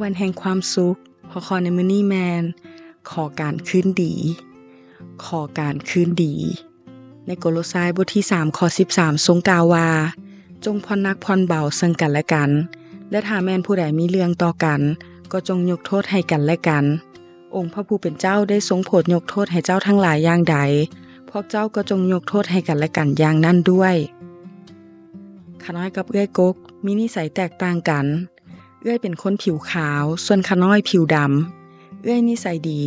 ວັນແຫ່ງຄວາມສຸກ. ຫົວຂໍ້ໃນມື້ນີ້ແມ່ນ ຂໍການຄືນດີ. ຂໍການຄືນດີ. ໃນໂກໂລຊາຍບົດທີສາມ ຂໍ້ສິບສາມ ຊົງກ່າວວ່າ, ຈົ່ງຜ່ອນໜັກຜ່ອນເບົາເຊິ່ງກັນແລະກັນ, ແລະ ຖ້າແມ່ນຜູ້ໃດມີເລື່ອງຕໍ່ກັນ, ກໍຈົ່ງຍົກໂທດໃຫ້ກັນແລະກັນ. ອົງພະຜູ້ເປັນເຈົ້າໄດ້ຊົງໂຜດຍົກໂທດໃຫ້ເຈົ້າທັງຫຼາຍຢ່າງໃດ, ພວກເຈົ້າກໍຈົ່ງຍົກໂທດໃຫ້ກັນແລະກັນຢ່າງນັ້ນດ້ວຍ. ຂະນ້ອຍກັບເອື້ອຍກົກມີນິໄສແຕກຕ່າງກັນ. ເອື້ອຍເປັນຄົນຜິວຂາວ, ສ່ວນຂະນ້ອຍຜິວດຳ. ເອື້ອຍນິໄສດີ,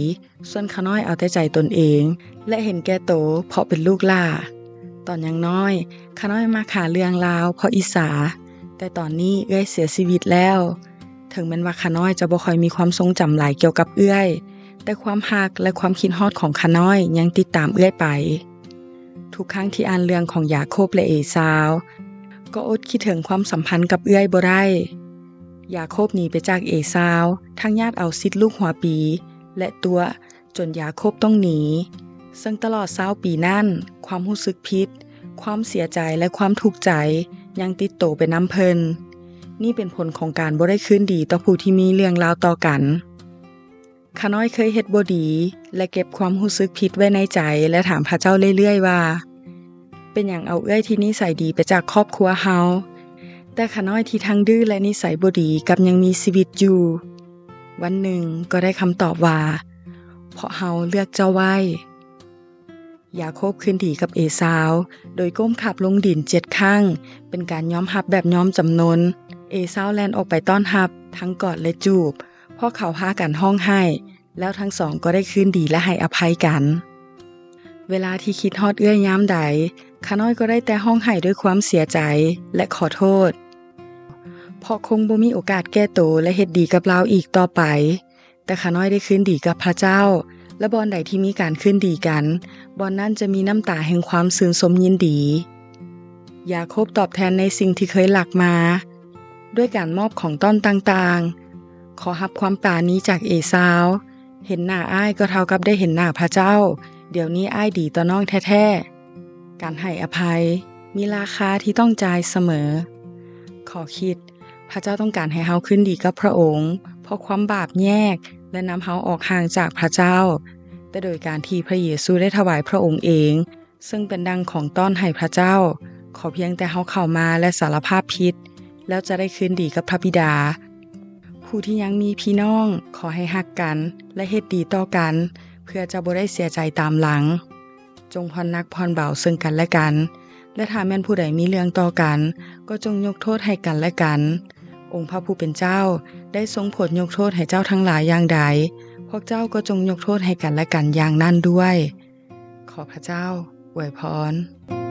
ສ່ວນຂະນ້ອຍເອົາແຕ່ໃຈຕົນເອງ ແລະ ເຫັນແກ່ໂຕເພາະເປັນລູກຫຼ້າ. ຕອນຍັງນ້ອຍ, ຂະນ້ອຍມັກຫາເລື່ອງລາວເພາະອິດສາ, ແຕ່ຕອນນີ້ເອື້ອຍເສຍຊີວິດແລ້ວ. ເຖິງແມ່ນວ່າຂະນ້ອຍຈະບໍ່ຄ່ອຍມີຄວາມຊົງຈຳຫຼາຍກ່ຽວກັບເອື້ອຍ, ແຕ່ຄວາມຮັກ ແລະ ຄວາມຄິດຮອດຂອງຂະນ້ອຍຍັງຕິດຕາມເອື້ອຍໄປ. ທຸກຄັ້ງທີ່ອ່ານເລື່ອງຂອງຢາໂຄບ ແລະ ເອຊາວ, ກໍອົດຄິດເຖິງຄວາມສຳພັນກັບເອື້ອຍບໍ່ໄດ້. ຢາໂຄບໜີໄປຈາກເອຊາວ, ທັງຍາດເອົາສິດລູກຫົວປີ ແລະ ຕົວະ ຈົນຢາໂຄບຕ້ອງໜີ. ເຊິ່ງຕະຫຼອດຊາວປີນັ້ນ, ຄວາມຮູ້ສຶກຜິດ, ຄວາມເສຍໃຈ ແລະ ຄວາມທຸກໃຈຍັງຕິດໂຕໄປນຳເພິ່ນ. ນີ້ເປັນຜົນຂອງການບໍ່ໄດ້ຄືນດີຕໍ່ຜູ້ທີ່ມີເລື່ອງລາວຕໍ່ກັນ. ຂະນ້ອຍເຄີຍເຮັດບໍ່ດີ ແລະ ເກັບຄວາມຮູ້ສຶກຜິດໄວ້ໃນໃຈ ແລະ ຖາມພະເຈົ້າເລື້ອຍໆວ່າ, ເປັນຫຍັງເອົາເອື້ອຍທີ່ນິໄສດີໄປຈາກຄອບຄົວເຮົາ? ແຕ່ຂະນ້ອຍທີ່ທັງດື້ ແລະ ນິໄສບໍ່ດີກັບຍັງມີຊີວິດຢູ່. ວັນໜຶ່ງກໍໄດ້ຄຳຕອບວ່າ, ເພາະເຮົາເລືອກເຈົ້າໄວ້. ຢາໂຄບຄືນດີກັບເອຊາວ ໂດຍກົ້ມຂາບລົງດິນເຈັດຄັ້ງ, ເປັນການຍອມຮັບແບບຍອມຈຳນົນ. ເອຊາວແລ່ນອອກໄປຕ້ອນຮັບ, ທັງກອດ ແລະ ຈູບ. ພວກເຂົາພາກັນຮ້ອງໄຫ້, ແລ້ວທັງສອງກໍໄດ້ຄືນດີ ແລະ ໃຫ້ອະໄພກັນ. ເວລາທີ່ຄິດຮອດເອື້ອຍຍາມໃດ, ຂະນ້ອຍກໍໄດ້ແຕ່ຮ້ອງໄຫ້ດ້ວຍຄວາມເສຍໃຈ ແລະ ຂໍໂທດ, ເພາະຄົງບໍ່ມີໂອກາດແກ້ໂຕ ແລະ ເຮັດດີກັບລາວອີກຕໍ່ໄປ. ແຕ່ຂະນ້ອຍໄດ້ຄືນດີກັບພະເຈົ້າ, ແລະ ບ່ອນໃດທີ່ມີການຄືນດີກັນ, ບ່ອນນັ້ນຈະມີນ້ຳຕາແຫ່ງຄວາມຊື່ນຊົມຍິນດີ. ຢາໂຄບຕອບແທນໃນສິ່ງທີ່ເຄີຍລັກມາ ດ້ວຍການມອບຂອງຕ້ອນຕ່າງໆ. ຂໍຮັບຄວາມປານີຈາກເອຊາວ. ເຫັນໜ້າອ້າຍກໍເທົ່າກັບໄດ້ເຫັນໜ້າພະເຈົ້າ. ດຽວນີ້ອ້າຍດີຕໍ່ນ້ອງແທ້ໆ. ການໃຫ້ອະໄພມີລາຄາທີ່ຕ້ອງຈ່າຍສະເໝີ. ຂໍ້ຄິດ, ພະເຈົ້າຕ້ອງການໃຫ້ເຮົາຄືນດີກັບພະອົງ ເພາະຄວາມບາບແຍກ ແລະ ນຳເຮົາອອກຫ່າງຈາກພະເຈົ້າ, ແຕ່ໂດຍການທີ່ພະເຢຊູໄດ້ຖວາຍພະອົງເອງ ເຊິ່ງເປັນດັ່ງຂອງຕ້ອນໃຫ້ພະເຈົ້າ. ຂໍພຽງແຕ່ເຮົາເຂົ້າມາ ແລະ ສາລະພາບຜິດ, ແລ້ວຈະໄດ້ຄືນດີກັບພະບິດາ. ຜູ້ທີ່ຍັງມີພີ່ນ້ອງ, ຂໍໃຫ້ຮັກກັນ ແລະ ເຮັດດີຕໍ່ກັນ, ເພື່ອຈະບໍ່ໄດ້ເສຍໃຈຕາມຫຼັງ. ຈົ່ງຜ່ອນໜັກຜ່ອນເບົາເຊິ່ງກັນແລະກັນ, ແລະ ຖ້າແມ່ນຜູ້ໃດມີເລື່ອງຕໍ່ກັນ, ກໍຈົ່ງຍົກໂທດໃຫ້ກັນແລະກັນ. ອົງພະຜູ້ເປັນເຈົ້າໄດ້ຊົງໂຜດຍົກໂທດໃຫ້ເຈົ້າທັງຫຼາຍຢ່າງໃດ, ພວກເຈົ້າກໍຈົ່ງຍົກໂທດໃຫ້ກັນແລະກັນຢ່າງນັ້ນດ້ວຍ. ຂໍພະເຈົ້າອວຍພອນ.